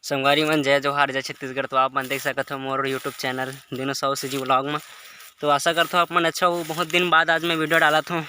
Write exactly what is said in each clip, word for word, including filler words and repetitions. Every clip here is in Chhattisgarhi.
संगवारी मन, जय जोहार, जय छत्तीसगढ़। तो आप मन देख सकत हो मोर YouTube चैनल दिनों साहू CG vlog में। तो आशा करत हो आप मन अच्छा हो। बहुत दिन बाद आज मैं वीडियो डालत हूँ,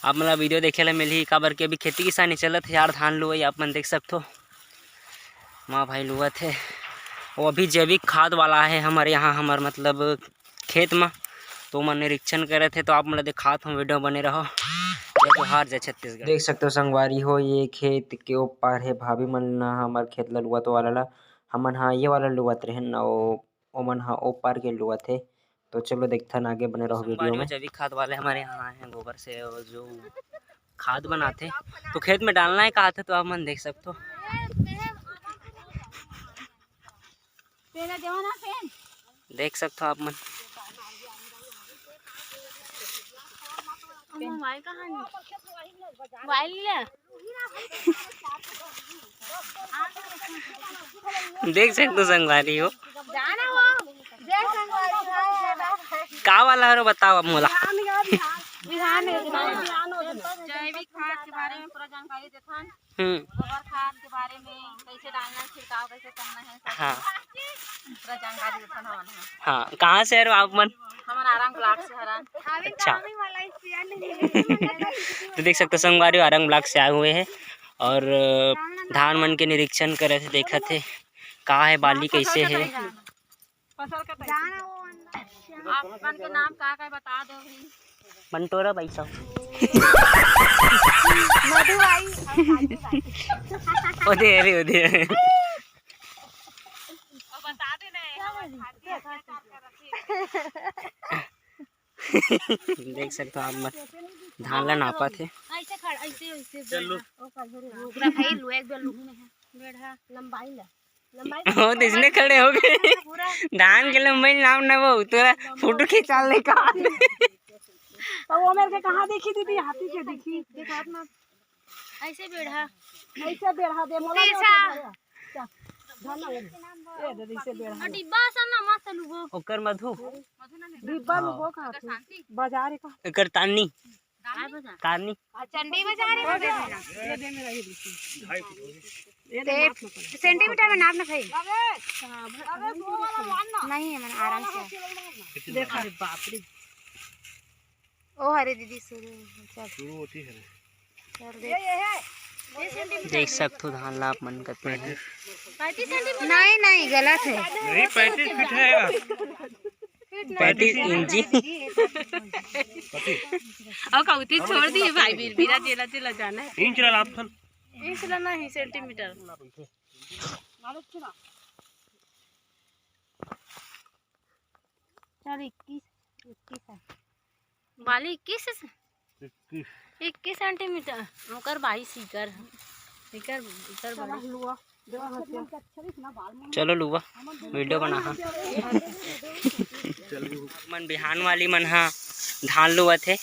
आप मन ला वीडियो देखे ला मिलही, काबर के अभी खेती किसानी चलत हे यार, धान लुवई आप मन देख सकत हो। माँ भाई लुवत हे, वो अभी जैविक खाद वाला है हमारे यहाँ, हमार मतलब खेत म, तो ओमन निरीक्षण करत हे, तो आप मन ला दिखात हूँ, वीडियो बने रहो। जय जोहार, जय छत्तीसगढ़। देख सकते हो संगवारी हो, ये खेत के ऊपर है, भाभी मन ना हमर खेत ला लुवत वाला ला, हमन हा ये वाला लुवत रहेन, ओ ओमन हा ओ पार के लुवत हे। तो चलो देखथन, आगे बने रहो संगवारी वीडियो हो, में। जैविक खाद वाले हमारे यहाँ आए हैं, गोबर से और जो खाद बनाते तो खेत में डालना है कहा थे, तो आप मन देख सकते हो। तेरा जवाना पेन। देख सकते हो आप मन। मोबाइल कहाँ है? मोबाइल ले। देख सकते हो संगवारी हो। जाना हो। जय संगवारी हो। का वाला हरो बताओ अब मोला। बिहान, बिहान, बिहान। जैविक खाद के बारे में पूरा जानकारी देथन। हम्म। गोबर खाद के बारे में, कैसे डालना है, छिड़काव कैसे करना है, सब हाँ। पूरा जानकारी देथन हमन ह। हाँ, कहाँ से हरो आप मन? हमन आरंग ब्लॉक से हरन। अच्छा। तो देख सकते हो संगवारी, आरंग ब्लॉक से आए हुए हैं और धान मन के निरीक्षण करत हे, देखत हे का है, बाली कैसे है। फसल कटाई। आप मन के नाम का का बता दो भाई। बंटोरा भाई साहब। मधु भाई। ओदे अरे ओदे। बता दे ना। देख सकते हो आप मन धान ला नापत हे। ऐसे खड़, ऐसे, ऐसे चलो। बेढ़ा। ओकर घरे पूरा भाई लुए एक बेर लुहू में है। बेढ़ा लंबाई ला। लंबाई ला। हो तो इसने खड़े हो गए। पूरा धान के लंबाई नाम ना वो, तोरा फोटो खींचा ले का। तो वो मेरे के कहाँ देखी दीदी? हाथी के देखी। देखा ना। ऐसे बेढ़ा। ऐसे बेढ़ा दे, मोला ले तेसा। उठा ले। चल, धन ना लगे। ए दे, ऐसे बेढ़ा। और डिब्बा असन ना मस्त लुबो। ओकर मधु। डिब्बा हाँ। लुबो कहाँ थे? बाजार है का? एकर तानी। तानी। आ, चंडी बाजार है। ये दे मेरा, ये दे। ये दे, ते नाप लो पहले। सेंटीमीटर में नाप ना भाई। हाँ, भाई, नहीं है, मैंने आराम से। देखा रे बाप रे। ओ हरे दीदी शुरू। चल। शुरू होती है। चल देख। देख सकथो धान ला आप मन कतने हे। पैंतीस सेंटीमीटर। नहीं, नहीं, गलत है। नहीं, पैंतीस फीट है। पैंतीस इंची। अब कहती छोड़ दिए भाई, बीर बीरा जेला जेला जाना है। इंच ला लाभ थन। इंच ला नहीं, सेंटीमीटर। चल इक्कीस, इक्कीस है। बाली इक्कीस है। इक्कीस। इक्कीस सेंटीमीटर, ओकर बाईस इकर, इकर, इकर बाईस। चलो लुआ, वीडियो बना। हाँ। मन बिहान वाली मन हा धान लुवत हे।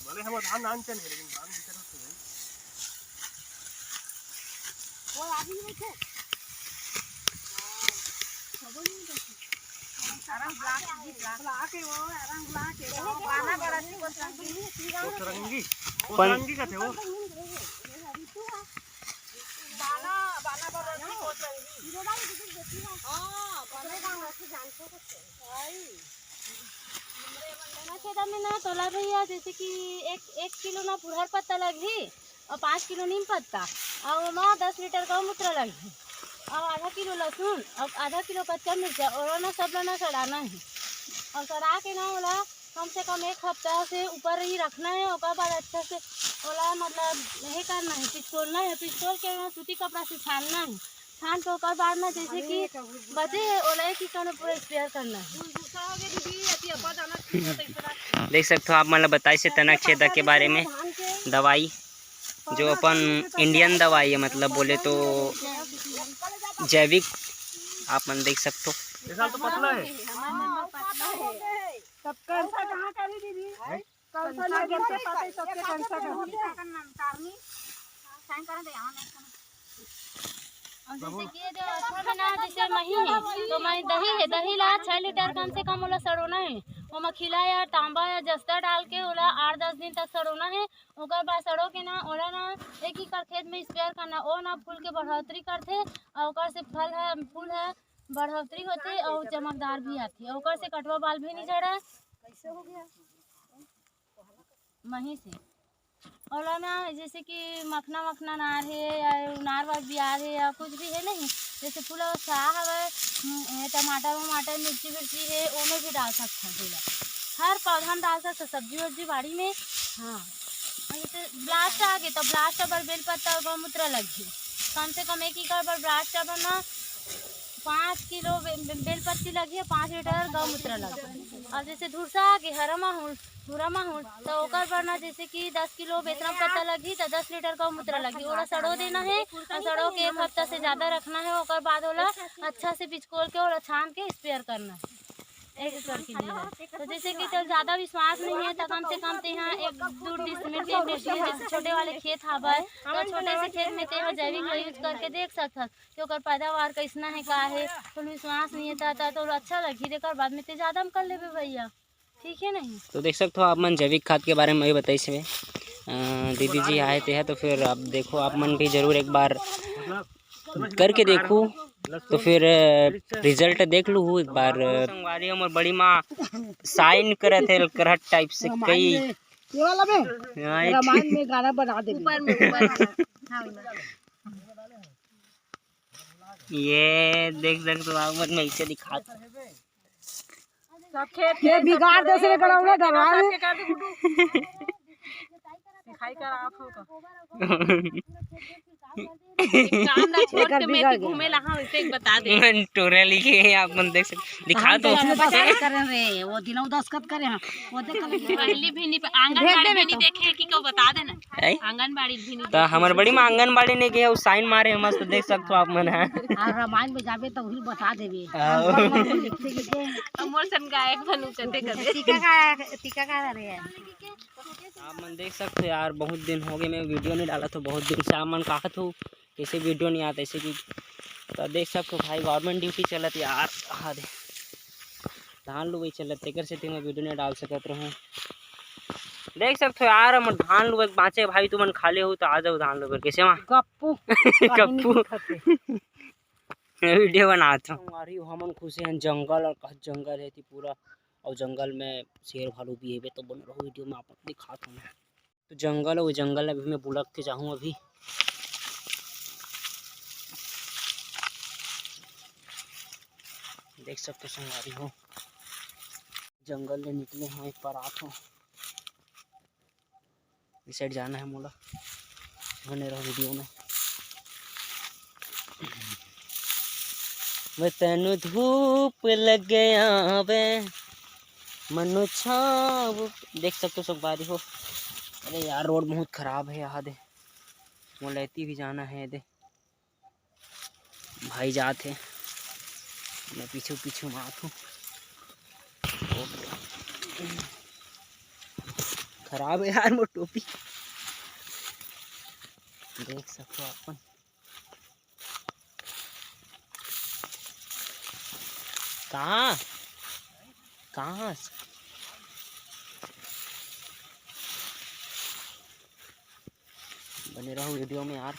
भले हम धान नान चल, लेकिन धान भीतर होते हैं। वो आदमी नहीं थे। हमरे मन ना तोला भैया, जैसे कि एक, एक किलो ना पुरहर पत्ता लगही और पाँच किलो नीम पत्ता और ओमा दस लीटर गौमूत्र लगही और आधा किलो लहसुन और आधा किलो कच्चा मिर्चा और ओला सब ला ना सड़ाना है। और सड़ा के ना ओला कम से कम एक हफ्ता से ऊपर ही रखना है। ओकर बाद अच्छा से ओला मतलब ये करना है, पिचकोलना है। पिचकोल के ना सूती कपड़ा से छानना है। छान के ओकर बाद ना जैसे कि बचे है ओला एक एकड़ में पूरा स्प्रे करना है। देख सकते हो आप मन ला बताइस हे तनाछेदा के बारे में दवाई, जो अपन इंडियन दवाई है, मतलब बोले तो जैविक, आप मन देख सकते हो। ये साल तो पतला है। तब कंसा कहाँ करी दीदी? कंसा ना गिरते पाते सबके कंसा करी। और जैसे कि ये जो अच्छा में ना, जैसे मही है, तो मही दही है, दही ला छह लीटर कम से कम ओला सड़ोना है। ओमा खीला या तांबा या जस्ता डाल के ओला आठ दस दिन तक सड़ोना हे। ओकर बाद सड़ो के ना ओला ना एक एकड़ खेत में स्प्रे करना, ओ ना फूल के बढ़ोतरी करथे अउ ओकर से फल ह, फूल ह बढ़ोतरी होथे अउ चमकदार भी आथे, ओकर से कटवा बाल भी नहीं झड़े। मही से ओला ना, जैसे कि मखना मखना नार हे या नार वार बियार हे या कुछ भी हे नहीं, जैसे पूरा साग हवय, म-, ए, टमाटर वमाटर, मिर्ची विर्ची हे, ओमे भी डाल सकथन तेला। हर पौधा में डाल सकथन, सब्जी वब्जी बाड़ी में। हाँ, जैसे ब्लास्ट आ गे तो ब्लास्ट बर बेल पत्ता अउ गौमूत्र लगही। कम से कम एक एकड़ बर ब्लास्ट बर ना पाँच किलो बे-, बे-, बेल पत्ती लगही, पाँच लीटर गौमूत्र लगही। अउ जैसे धुरसा आ गे, हरा माहौल, भूरा माहौल, तो ओकर बर ना जैसे कि दस किलो बेसरा पत्ता लगही, तो दस लीटर गौमूत्र लगही। ओला सड़ो देना हे अउ सड़ो के एक हफ्ता से ज़्यादा रखना हे। ओकर बाद ओला अच्छा से बिचकोल के ओला छान के स्प्रे करना हे एक एकड़ के लिए। तो जैसे कि चल ज़्यादा विश्वास नहीं है, तो कम से कम तेहा एक दो डिसमिल, तीन डिसमिल, जैसे छोटे वाले खेत हावय, तो छोटे से खेत में तेहा जैविक यूज करके देख सकथस कि ओकर पैदावार कैसना है, का है। तो विश्वास नहीं है, तो, तो, तो अच्छा लगही, तेकर बाद में ते ज़्यादा में कर लेबे भैया, ठीक है नहीं? तो देख सकते हो आप मन जैविक खाद के बारे में भी बताइस हवे, अ, दीदी जी आए ते है, तो फिर आप देखो, आप मन भी जरूर एक बार करके देखो, तो फिर, अ, रिजल्ट देख लूहू एक बार। संगवारी हमर बड़ी माँ साइन करत है करहट टाइप से कई। ये वाला में हाँ, एक रामायण में गाना बना दे। ऊपर में, ऊपर वाला। हाँ, वाला। ये देख सकते हो आप मन, मैं इसे दिखाता। सब खेत ये बिगाड़ दे से गड़ौड़ा डरा है। सबके कर दे गुड्डू। सिखाई कर आप हो का। काम ना छोड़ के मैं भी घूमे ला, हाँ, वैसे एक बता दे। मन टोरा लिखे हैं आप मन देख सकते, दिखा हम तो। तो इसमें दस खत करें रे, वो दिनों दस खत करे हैं, वो देख ले। पहली भी नहीं, आंगनबाड़ी भी नहीं देखे कि को बता देना। हैं? आंगनबाड़ी भी नहीं तो देखे। हमर बड़ी माँ आंगनबाड़ी नहीं गए, वो साइन मारे हैं मस्त, देख सकते हो आप मन है। और रामायण में जाबे तो वही बता देबे। आओ। लिखते लिखते। अमोल सन गायक बनू कते कते। टीका का, टीका का रहे हैं। आप मन देख सकते हो यार, बहुत दिन हो गए मैं वीडियो नहीं डाला, तो बहुत दिन से आप मन कहा था कैसे वीडियो नहीं आता, ऐसे कि तो देख सकते हो भाई, गवर्नमेंट ड्यूटी चलत यार। हाँ दे, धान लुवई चलत, तेकर सेती मैं वीडियो नहीं डाल सकत रहूँ। देख सकते हो यार, हमर धान लुवई के बाँचे भाई, तुमन खाली हो तो आ जाओ धान लुवई। कैसे वहाँ गप्पू। गप्पू। वीडियो बनात हूँ। संगवारी हो, हमन खुश हैं जंगल, और कहाँ जंगल है थी पूरा, और जंगल में शेर भालू भी है, तो बने रहो वीडियो में, आप दिखात हूँ मैं। तो जंगल, वो जंगल अभी मैं बुलक के जाहूँ अभी। देख सकते हो संगवारी हो, जंगल ले निकले हैं, एक बार आत हूँ। इस साइड जाना है मोला, बने रहो वीडियो में। मैं तनु धूप लग गया वे, मनु छाव। देख सकते हो संगवारी हो। अरे यार, रोड बहुत खराब है यहाँ दे, मोला एती भी जाना है दे। भाई जात हे, मैं पीछू पीछू में आत हूँ। खराब है यार मोर टोपी, देख सकते हो अपन। कहाँ? कहाँ से? बने रहो वीडियो में यार।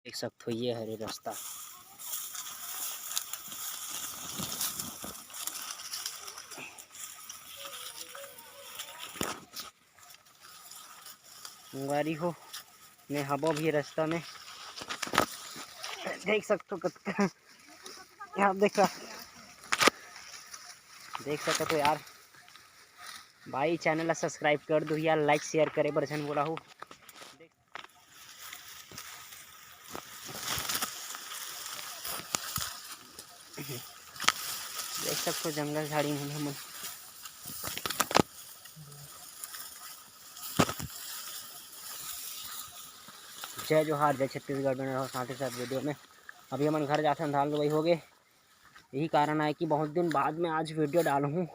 देख सकते हो, ये हरे रास्ता। संगवारी हो, मैं हबो भी रास्ता में। देख सकते हो कतका, आप देखा, देख सकते हो यार। भाई, चैनल ला सब्सक्राइब कर दो यार, लाइक शेयर करे बर झन बोला हो। देख सकते हो जंगल झाड़ी में हमन। जय जोहार, जय छत्तीसगढ़, बने रहो साथ ही साथ वीडियो में। अभी हमन घर जाथन, धान लुवई हो गे, यही कारण आय कि बहुत दिन बाद में आज वीडियो डालहूँ।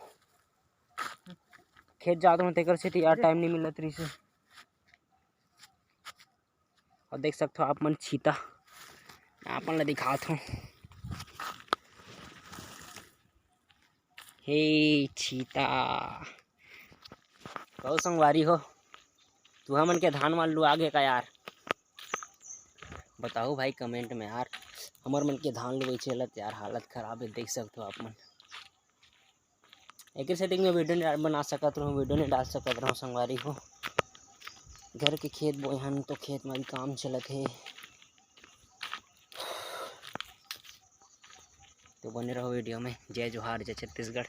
खेत जात रहूँ तेकर सेती यार टाइम नहीं मिलत रहिस हे। और देख सकते हो आप मन चीता, अपन ला दिखात हूँ। हे छीता, कहू संगवारी हो, तुहा मन के धान वान लुआ गे का यार? बताओ भाई कमेंट में यार, हमर मन के धान लुवई चलत यार, हालत खराब है, देख सकते हो आप मन। एक सेटिंग में वीडियो नहीं बना सकत रहूँ, वीडियो नहीं डाल सकत रहूँ संगवारी हो। घर के खेत बोए हन तो खेत में भी काम चलत है, तो बने रहो वीडियो में। जय जोहार, जय छत्तीसगढ़।